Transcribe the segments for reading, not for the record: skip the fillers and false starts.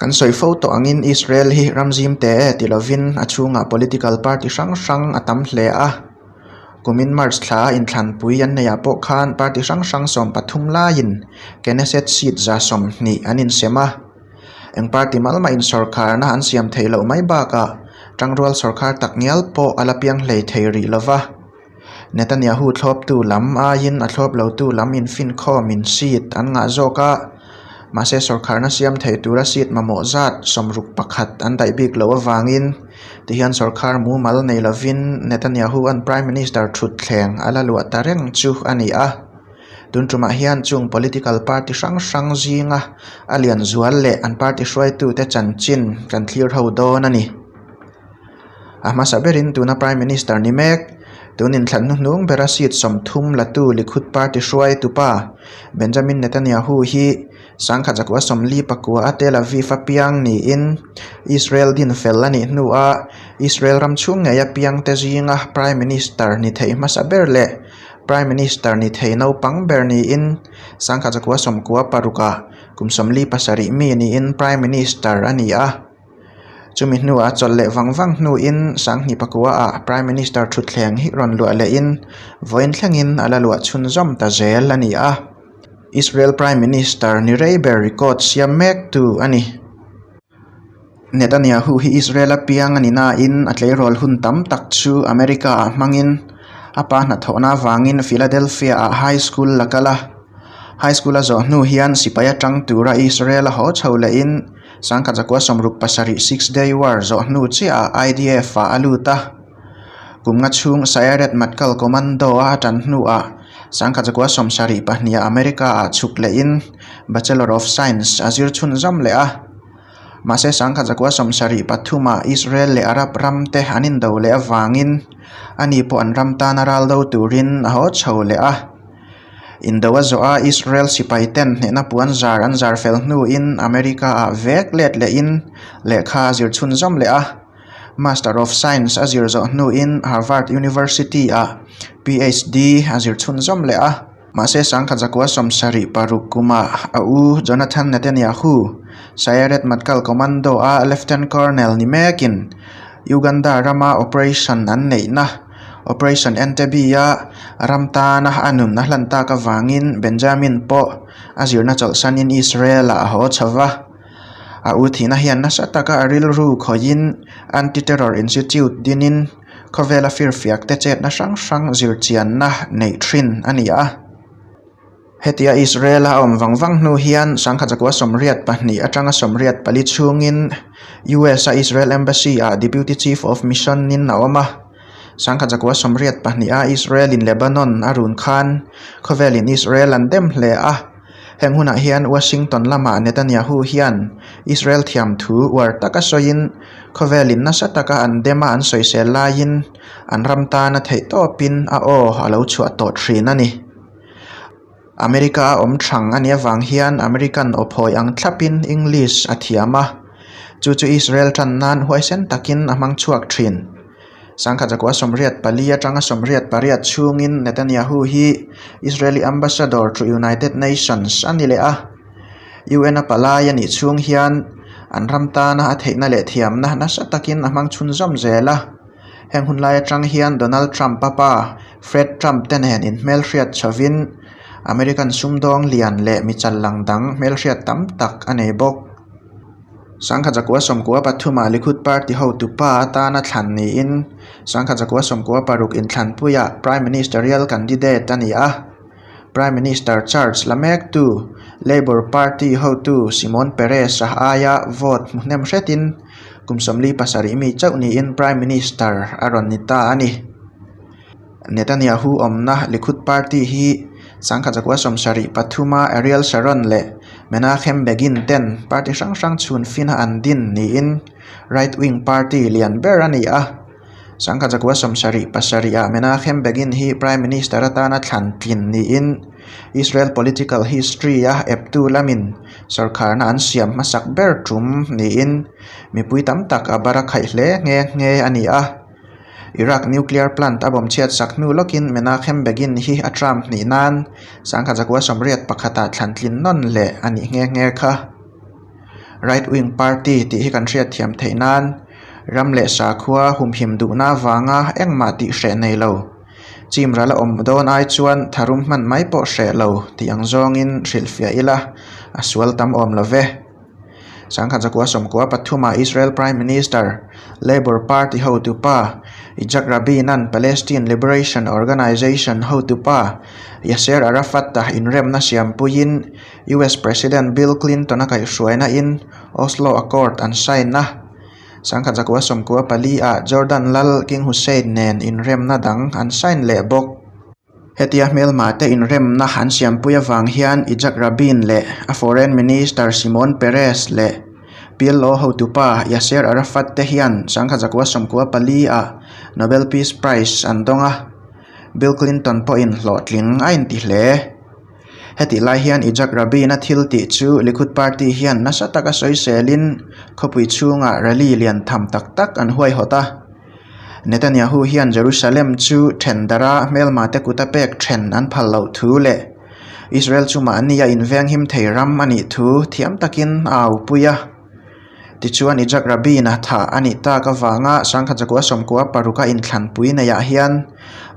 Kan sawi fo tawh angin Israel hi ram zim te e ti lovin a chhungah political party hrang hrang a tam hle a. Kumin March thla a inthlanpui an neihah pawh khan party hrang hrang 13 laiin Knesset seat 120 an insem a. Eng party mal mah in sawrkharna an siam theih loh mai bakah tangrual sawrkhar tak ngial pawh a la piang hlei thei rih lova. Netanyahu thlawptu lam aiin a thlawp lotu lam infinkhawmin seat an ngah zawk a, mahse sawrkharna siam thei tura seat mamawh zat 61 an daih bik loh avangin tihian sawrkhar mumal nei lovin Netanyahu an Prime Minister thutthleng a la luah ta reng chu a ni a. Tun tumah hian chung political party hrang hrang zinga a lian zual leh an party hruaitute chanchin kan thlir ho dawn a ni. A hmasa berin tuna Prime Minister ni mek, tun inthlan hnuhnung bera seat 30 latu Likud party hruaitupa Benjamin Netanyahu hi 1949 a Tel Aviv a piang niin Israel din fel a nih hnuah Israel ram chhung ngei a piangte zinga Prime Minister ni thei hmasa ber leh Prime Minister ni thei naupang ber niin 1996 ah kum 47 mi niin Prime Minister a ni a. Chumi hnuah chawlh leh vang vang hnuin 2009 ah Prime Minister thutthleng hi rawn luah lehin vawiin thlengin a la luah chhunzawm ta zel a ni a. Israel Prime Minister ni rei ber record siam mek tu a ni. Netanyahu hi Israel a piang a ni nain a tleirawl hun tam tak chu America ah hmangin a pa hnathawhna avangin Philadelphia ah high school la kal a. High school a zawh hnu hian sipai atang tura Israel a haw chho lehin 1967 Six Day War zawh hnu chiahah IDF ah a lut a. Kum nga chhung Sayeret Matkal Commando a tan hnuah 1972 ah America ah chhuk lehin Bachelor of Science a zir chhunzawm leh a. Mahse 1973 ah Israel leh Arab ram te an indo leh avangin ani pawh an ram tana ral do turin a haw chho leh a. Indo a zawh a Israel sipai ten hnehna puan zar an zar fel hnuin America ah vek let lehin lehkha a zir chhunzawm leh a. Master of Science a zir zawh hnuin Harvard University ah PhD a zir chhunzawm leh a. Mahse 1976 kumah a u Jonathan Netanyahu, Sayeret Matkal Commando a Lieutenant Colonel ni mekin Uganda rama operation an neihna Operation Entebbe-a ram tana a nun a hlan tak avangin Benjamin pawh a zirna chawlhsanin Israel-ah a haw chho va. A u thihna hian nasa taka a rilru khawihin Anti-Terror Institute dinin khawvela firfiakte chetna hrang hrang zirchianna neih thin a ni a. Hetia Israel a awm vang vang hnu hian 1982 atanga 84 chhungin US a Israel Embassy ah Deputy Chief of Mission in a awm a. 1982 a Israel in Lebanon a run khan khawvel in Israel an dem hle a. Heng hunah hian Washington lamah Netanyahu hian Israel thiam thu uar taka sawiin khawvel in nasa taka an dem a an sawisel laiin an ram tana theihtawpin a aw a lo chhuah tawh thin a ni. America a awm thang a nih avang hian American aw phawi ang thlapin English a thiam a, chu chu Israel tan nan huaisen takin a hmang chhuak thin. 1984 atanga 88 chhungin Netanyahu hi Israeli Ambassador to United Nations a ni leh a, UN a palai a nih chhung hian an ram tana a theihna leh thiamna nasa takin a hmang chhunzawm zel a. Heng hun lai atang hian Donald Trump a pa Fred Trump te nen inhmelhriat chhovin American sumdawng lian leh mi chal lang dang hmelhriat tam tak a nei bawk. 1993 ah Likud Party hotupa atana thlan niin 1996 inthlanpuiah Prime Ministerial candidate a ni a. Prime Minister charge la mektu Labour Party hotu Shimon Peres a aia vote hmu hnem hretin kum 47 mi chauh niin Prime Minister a rawn ni ta a ni. Netanyahu awmna Likud Party hi 1973 a Ariel Sharon leh Menachem Begin ten party hrang hrang chhun fina an din niin right wing party lian ber a ni a. 1977 ah Menachem Begin hi Prime Minister atana thlan tlin niin Israel political history a eptu lamin sawrkharna an siam hmasak ber tum niin mipui tam tak a bar a khaih hle nghe nghe a ni a. Iraq nuclear plant a bawm chhiat sak hnu lawkin Menachem Begin hi a term hnih nan 1981 ah thlan tlin nawn leh a nih nghe nghe kha. Right wing party tih hi kan hriatthiam theih nan ram leh sakhua humhim duhna avanga engmah tih hreh nei lo. Chim ral a awm dawn ai chuan tharum hman mai pawh hreh lo tih ang zawngin hrilhfiah ila a sual tam awm lo ve. Sangkhat zakua sawmkua pathuma Israel Prime Minister, Labour Party hotupa Yitzhak Rabin-a'n Palestine Liberation Organization hotupa Yasser Arafat-a inremna siampuiin US President Bill Clinton-a kaihhruaina in Oslo Accord an sign a. Sangkhat zakua sawmkua pali ah Jordan lal King Hussein nen inremna dang an sign leh bawk. Hetia hmelma te inremna an siampui avang hian Yitzhak Rabin leh a Foreign Minister Shimon Peres leh PLO hotupa Yasser Arafat te hian sangkhat zakua 94 ah Nobel Peace Prize an dawng a, Bill Clinton pawhin hlawhtling a inti hle. Hetih lai hian Yitzhak Rabin-a thil tih chu Likud Party hian nasa taka sawiselin khawpui chhungah rally lian tham tak tak an huaihawt a. Netanyahu hian Jerusalem chu then dara hmelma te kuta pek then an phal loh thu leh Israel chu mahni a invenghim thei ram a nih thu thiam takin a aupui a. Tichuan Yitzhak Rabin-a thah a nih tak avanga sangkhat zakua sawmkua paruka inthlanpui neihah hian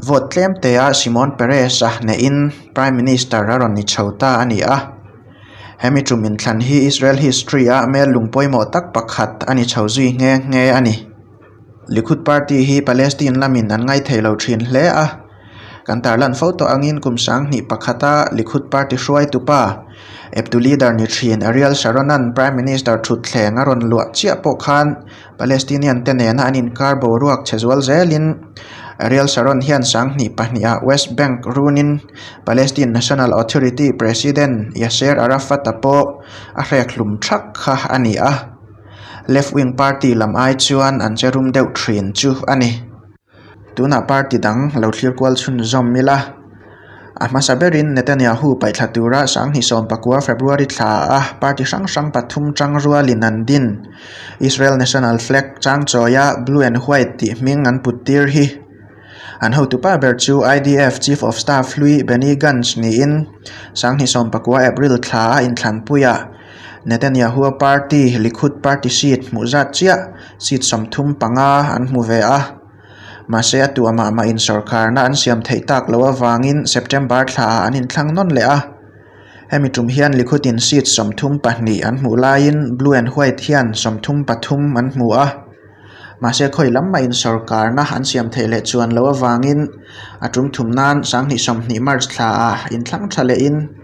vote tlem tea Shimon Peres-a hnehin Prime Minister a rawn ni chho ta a ni a. Hemi tum inthlan hi Israel history-a hmel lung pawimawh tak pakhat a ni chho zui nghe nghe a ni. Likud Party hi Palestine lamin an ngaithei lo thin hle a, kan tarlan fo tawh angin kum sanghnih pakhata Likud Party hruaitupa eptu leader ni thin Ariel Sharon-a'n Prime Minister thutthleng a rawn luah chiah pawh khan Palestinian te nena an inkar boruak chhe zual zelin Ariel Sharon hian sanghnih pahnihah West Bank runin Palestine National Authority President Yasser Arafat-a pawh a hrek hlum thak kha a ni a. Left wing party lam ai chuan an che rum deuh thin chu a ni. Tunah party dang lo thlir kual chhunzawm ila. A hmasa berin Netanyahu paihthla tura sanghnih sawmpakua February thla a party hrang hrang pathum tang rualin an din. Israel National Flag chang chawia Blue and White tih hming an put tir hi. An hotupa ber chu IDF Chief of Staff hlui Benny Gantz niin sanghnih sawmpakua April thla a inthlanpuiah Netanyahu-a party Likud party seat hmuh zat chiah seat 35 an hmu ve a. Mahse a tuah mah mah in sorkarna an siam theih tak loh avangin September thlaah an inthlang nawn leh a. Hemi tum hian Likud in seat 32 an hmuh laiin Blue and White hian 33 an hmu a. Mahse khawi lam mah in sorkarna an siam theih leh chuan loh avangin a tum thum nan sanghnih 20 March thlaah inthlang tha lehin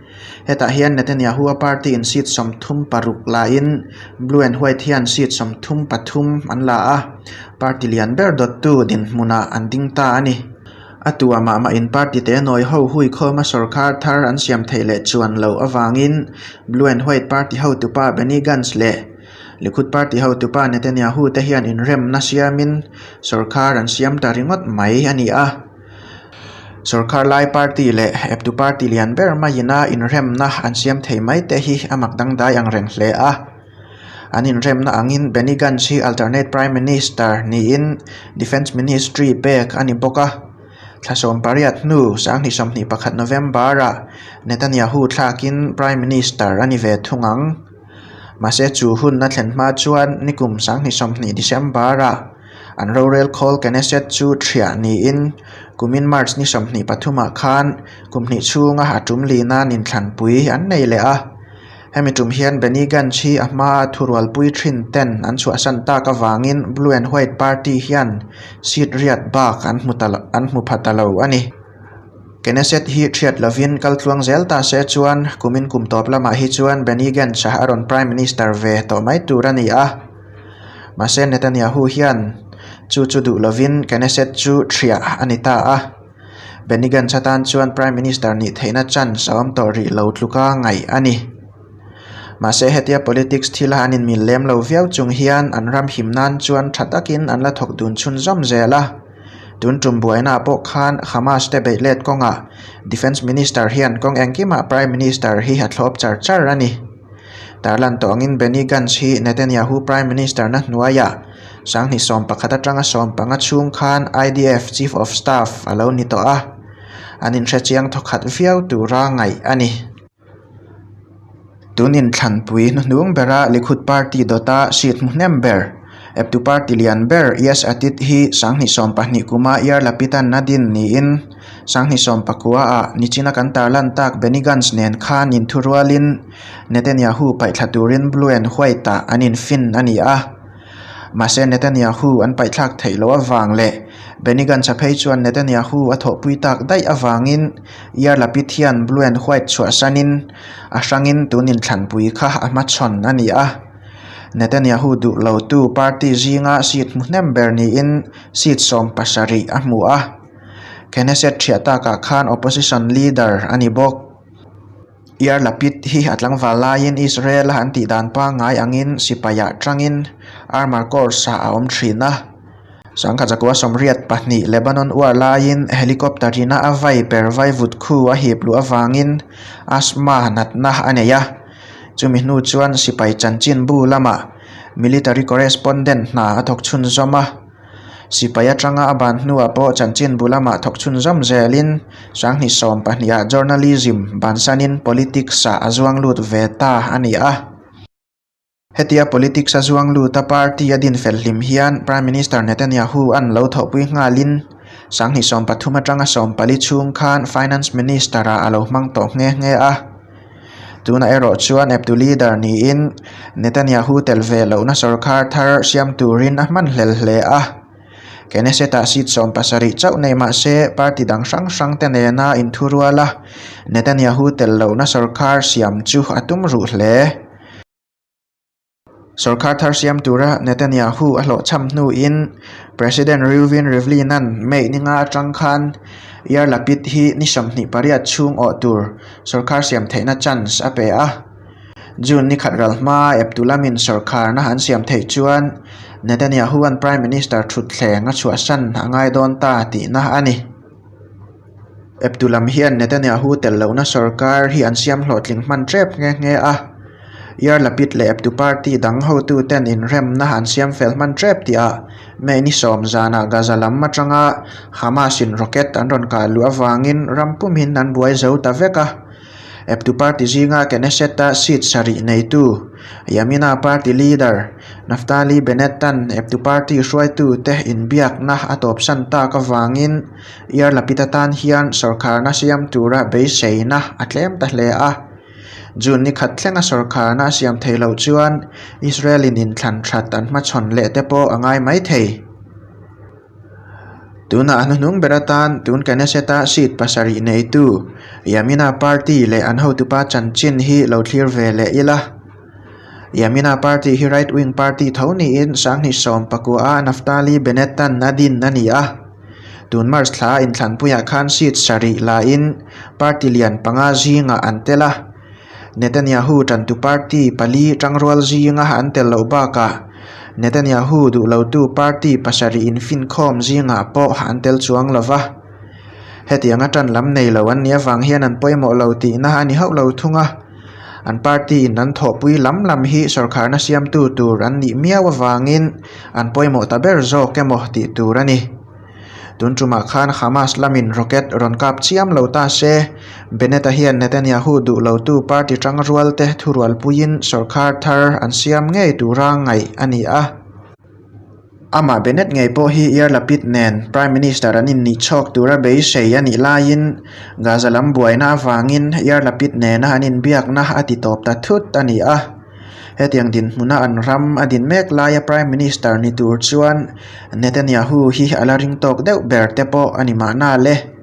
hetah hian Netanyahu-a party in seat 36 lain Blue and White hian seat 33 an la a, party lian ber dawttu dinhmunah an ding ta a ni. A tua mah mah in party te nawi ho hui khawma sorkar thar an siam theih leh chuan loh avangin Blue and White party hotupa Benny Gantz leh Likud party hotupa Netanyahu te hian inremna siamin sorkar an siam ta ringawt mai a ni a. Sorkar lai party leh eptu party lian ber maiina inremna an siam thei mai te hi a mak dangdai ang reng hle a. An inremna angin Benny Gantz hi alternate prime minister niin defence ministry pek a ni bawk a. Thla 18 hnu sanghnih 21 November-ah Netanyahu thlakin prime minister a ni ve thung ang. Mahse chu hun a thlen hma chuan nikum sanghnih 20 December-ah an rorel khawl Knesset chu thiah niin kumin March ni 23 ah khan kum hnih chhunga a tum li nan inthlanpui an nei leh a. Hemi tum hian Benny Gantz hi a hmaa thurualpui thin ten an chhuahsan tak avangin Blue and White Party hian seat riat bak an hmu ta an hmu pha ta lo a ni. Knesset hi thiat lovin kal tluang zel ta se chuan kumin kum tawp lamah hi chuan Benny Gantz a rawn Prime Minister ve tawh mai tur a ni a. Mahse Netanyahu hian chu chu duh lovin Knesset chu thiah a ni ta a. Benny Gantz atan chuan Prime Minister nih theihna chance a awm tawh rih lo tluka ngaih a ni. Mahse hetia politics thila an inmil lem lo viau chung hian an ram him nan chuan tha takin an la thawk dun chhunzawm zel a. Tun tum buainaah pawh khan Hamas te beih let kawngah Defence Minister hian kawng engkimah Prime Minister hi a thlawp char char a ni. Tarlan tawh angin Benny Gantz hi Netanyahu Prime Minister na hnuaiah sanghnih 11 atanga 15 chhung khan IDF Chief of Staff a lo ni tawh a, an inhrechiang thawkhat viau tura ngaih a ni. Tun inthlanpui hnuhnung bera Likud Party dawta seat hmu hnem ber, eptu party lian ber Yesh Atid hi 2020 kuma Yair Lapid-a'n a din niin 2019-ah nichina kan tarlan tak Benny Gantz nen khan inthurualin Netanyahu paihthla turin Blue and White-ah an infin a ni a. Mahse Netanyahu an paihthlak theih loh avang leh Benny Gantz-a phei chuan Netanyahu a thawhpui tak daih avangin Yair Lapid hian Blue and White chhuahsanin A hrangin tun inthlanpui kha a hmachhawn a ni a. Netanyahu duh lotu party zinga seat hmu hnem ber niin seat 70 a hmu a. Knesset thiah takah khan opposition leader a ni bawk. Yair Lapid hi a tlangval laiin Israel-a an tih dan pangngai angin sipaiah tangin Armour Corps-ah a awm thin a. 1982 Lebanon uar laiin helicopter ina a vai per vaivut khu a hip luh avangin asthma natna a nei a. Chumi hnu chuan sipai chanchinbu lamah military correspondent hna a thawk chhunzawm a. Sipai atanga a ban hnuah pawh chanchinbu lamah thawk chhunzawm zelin 2012 ah journalism bansanin politics ah a zuang lut ve ta a ni a. Hetia politics a zuang lut a party a din fel hlim hian Prime Minister Netanyahu an lo thawhpui nghalin 2013 atanga 14 chhung khan Finance Minister ah a lo hmang tawh nghe nghe a. Tunah erawh chuan eptu leader niin Netanyahu tel ve lohna sorkar thar siam turin a hman hlel hle a. Knesset-ah seat 70 chauh nei mah se party dang hrang hrang te nena inthurual a Netanyahu tel lohna sorkar siam chu a tum ruh hle. Sorkar thar siam tura Netanyahu a hlawhchham hnuin President Reuven Rivlin-a'n May ni nga atang khan Yair Lapid hi ni 28 chhung awh tur sorkar siam theihna chance a pe a. June ni khat ral hmaa eptu lamin sorkarna an siam theih chuan Netanyahu-a'n Prime Minister thutthleng a chhuahsan a ngai dawn ta tihna a ni. Eptu lam hian Netanyahu tel lohna sorkar hi an siam hlawhtling hman tep nghe nghe a. Yair Lapid leh eptu party dang hotuten inremna an siam fel hman tep tihah May ni sawm zanah Gaza lam atanga Hamas-in rocket an rawn kah luh avangin ram pumin an buai zo ta vek a. Eptu party zinga Knesset-a seat sarih neitu Yamina party leader Naftali Bennett-a'n eptu party hruaitute inbiakna a tawpsan tak avangin Yair Lapid atan hian sawrkharna siam tura beiseina a tlem ta hle a. June ni khat thlenga sawrkharna a siam theih loh chuan Israel-in inthlan that an hmachhawn leh te pawh a ngai mai thei. Tunah a hnuhnung ber atan tun Knesset-a seat pasarih neitu Yamina party leh an hotupa chanchin hi lo thlir ve leh ila. Yamina party hi right wing party tho niin 2019-a Naftali Bennett-a'n a din a ni a. Tun March thla inthlanpuiah khan seat sarih lain party lian panga zingah an tel a. Netanyahu tantu party pali tangrual zinga an tel loh bakah Netanyahu duh lotu party pasarih infinkhawm zingah pawh an tel chuang lo va. Hetianga tan lam nei lo an nih avang hian an pawimawh lo tihna a ni hauh lo thung a. An party in an thawhpui lam lam hi sawrkharna siamtu tur an nih miau avangin an pawimawh ta ber zawk emaw tih tur a ni. Tun tumah khan Hamas lamin rocket rawn kap chiam lo ta se, Bennett-a hian Netanyahu duh lotu party tangrualte thurualpuiin sawrkar thar an siam ngei tura ngaih a ni a. Amah Bennett ngei pawh hi Yair Lapid nen Prime Minister an innih chhawk tura beisei a nih laiin Gaza lam buaina avangin Yair Lapid nena an inbiakna a titawp ta thut a ni a. Hetiang dinhmuna an ram a din mek laia Prime Minister ni tur chuan Netanyahu hi a la ring tawk deuh ber te pawh a ni mahna le.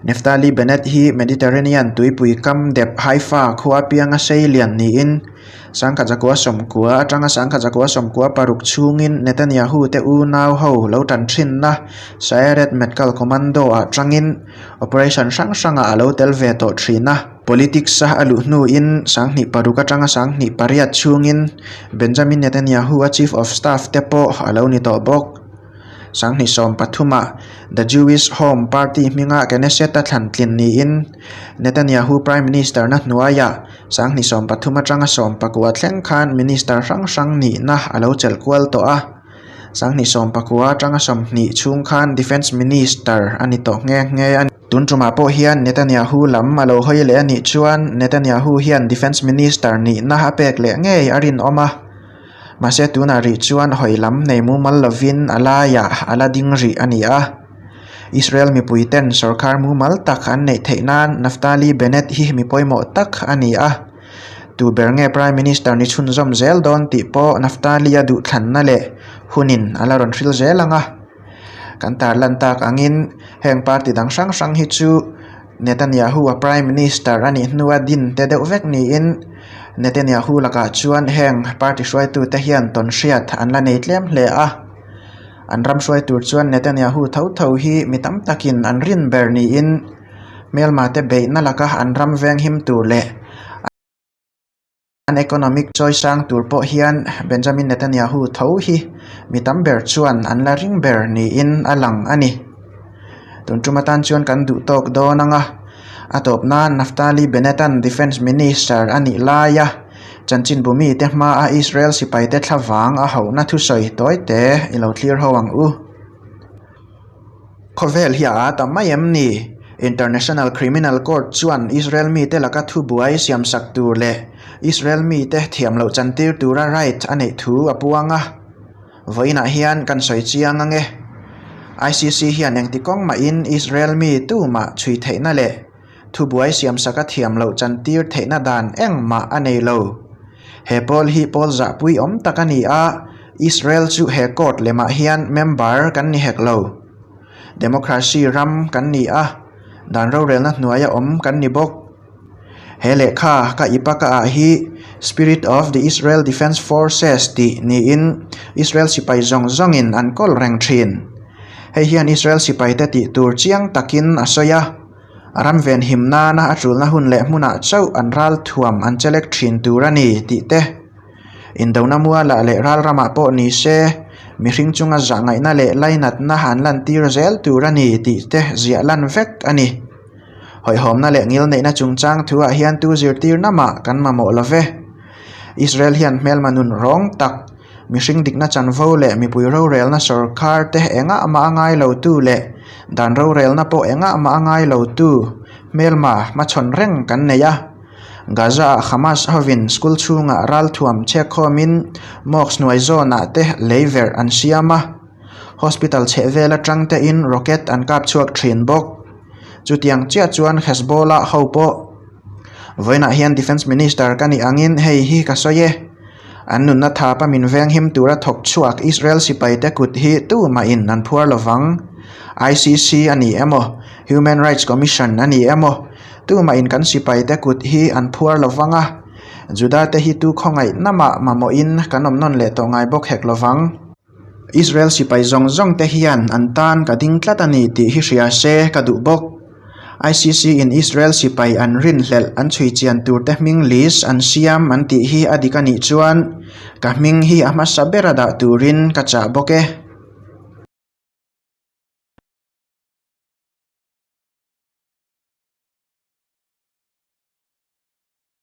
Naftali Bennett hi Mediterranean tuipui kam dep Haifa khua pianga sei lian niin 1990 atanga 1996 chhungin Netanyahu te unau ho lo tan thinna Sayeret Matkal Commando ah tangin operation hrang hrangah a lo tel ve tawh thin a. Politics-a a luh hnuin 2006 atanga 2008 chhungin Benjamin Netanyahu-a Chief of Staff te pawh a lo ni tawh bawk. 2013-ah The Jewish Home Party hminga Knesset-a thlan tlin niin Netanyahu Prime Minister-na hnuaiah 2013 atanga 19 thleng khan Minister hrang hrang nihna a lo chelh kual tawh a. 2019 atanga 20 chhung khan Defence Minister a ni tawh nghe nghe a ni. Tun tumah pawh hian Netanyahu lam a lo hawi leh a nih chuan Netanyahu hian Defence Minister nihna a pek leh ngei a rinawm a. Mahse tunah rih chuan hawi lam nei mumal lovin a laiah a la ding rih a ni a. Israel mipui ten sorkar mumal tak an neih theih nan Naftali Bennett hi mi pawimawh tak a ni a. Tu ber nge Prime Minister ni chhunzawm zel dawn tih pawh Naftali-a duhthlanna leh hunin a la rawn hril zel ang a. Kan tarlan tak angin heng party dang hrang hrang hi chu Netanyahu-a Prime Minister a nih hnua din te deuh vek niin Netanyahu lakah chuan heng party hruaitute hian tawn hriat an la nei tlem hle a. An ram hruai tur chuan Netanyahu tho tho hi mi tam takin an rin ber niin hmelmate beihna laka an ram venghim tur leh An economic chawi sang tur pawh hian Benjamin Netanyahu tho hi mi tam ber chuan an la ring ber niin a lang a ni. Tun tum atan chuan kan duh tawk dawn ang a, a tawp nan Naftali Bennett-a'n Defence Minister a nih laia chanchinbu mite hmaa Israel sipaite thlavang a hauhna thusawi tawite i lo thlir ho ang u. Khawvel hi a aa ta mai em ni? International Criminal Court chuan Israel mite laka thubuai siamsak tur leh Israel mite thiam loh chantir tura right a neih thu a puang a. Vawiinah hian kan sawi chiang ang e. ICC hian engti kawng mahin Israel mi tumah chhui theihna leh thubuai siamsaka thiam loh chantir theihna dan engmah a nei lo. He pawl hi pawl zahpui awm tak a ni a, Israel chu he court lemah hian member kan ni hek lo. Democracy ram kan ni a, dan rorelna hnuaia awm kan ni bawk. He lehkha ka ipa ka ah hi Spirit of the Israel Defense Forces tih niin Israel sipai zawng zawngin an kawl reng thin. Hei hian Israel sipaite tih tur chiang takin a sawi a, ram venhim nana a tulna hun leh hmunah chauh an ral thuam an chelek thin tur a ni tih te. Indona mualah leh ral ramah pawh ni se, mihring chunga zahngaihna leh lainatna an lantir zel tur a ni tih te ziah lan vek a ni. Hawihhawmna leh ngilneihna chungchang thuah hian tu zirtirna mah kan mamawh lo ve. Israel hian hmelma nun rawng tak, mihring dikna chanvo leh mipui rorelna sawrkar te engah mah a ngai lo tu leh dan rorelna pawh engah mah a ngai lo tu hmelma hmachhawn reng kan nei a. Gaza-ah Hamas hovin school chhungah ralthuam chhekkhawmin mosque hnuai zawnah te lei verh an siam a, hospital chhehvel atang tein rocket an kap chhuak thin bawk. Chutiang chiah chuan Hezbollah ho pawh vawiinah hian Defence Minister ka nih angin hei hi ka sawi e. An nunna thapa min venghim tura thawk chhuak Israel sipaite kut hi tumahin an phuar lovang. ICC a ni emaw, Human Rights Commission a ni emaw, tumahin kan sipaite kut hi an phuar lovang a, Juda-te hi tu khawngaihna mah mamawhin kan awm nawn leh tawh ngai bawk hek lovang. Israel sipai zawng zawng te hian an tan ka ding tlat a ni tih hi hria se ka duh bawk. ICC in Israel sipai an rinhlelh an chhui chian tur te hming list an siam an tih hi a dik a nih chuan ka hming hi a hmasa bera dah turin ka chah bawk e.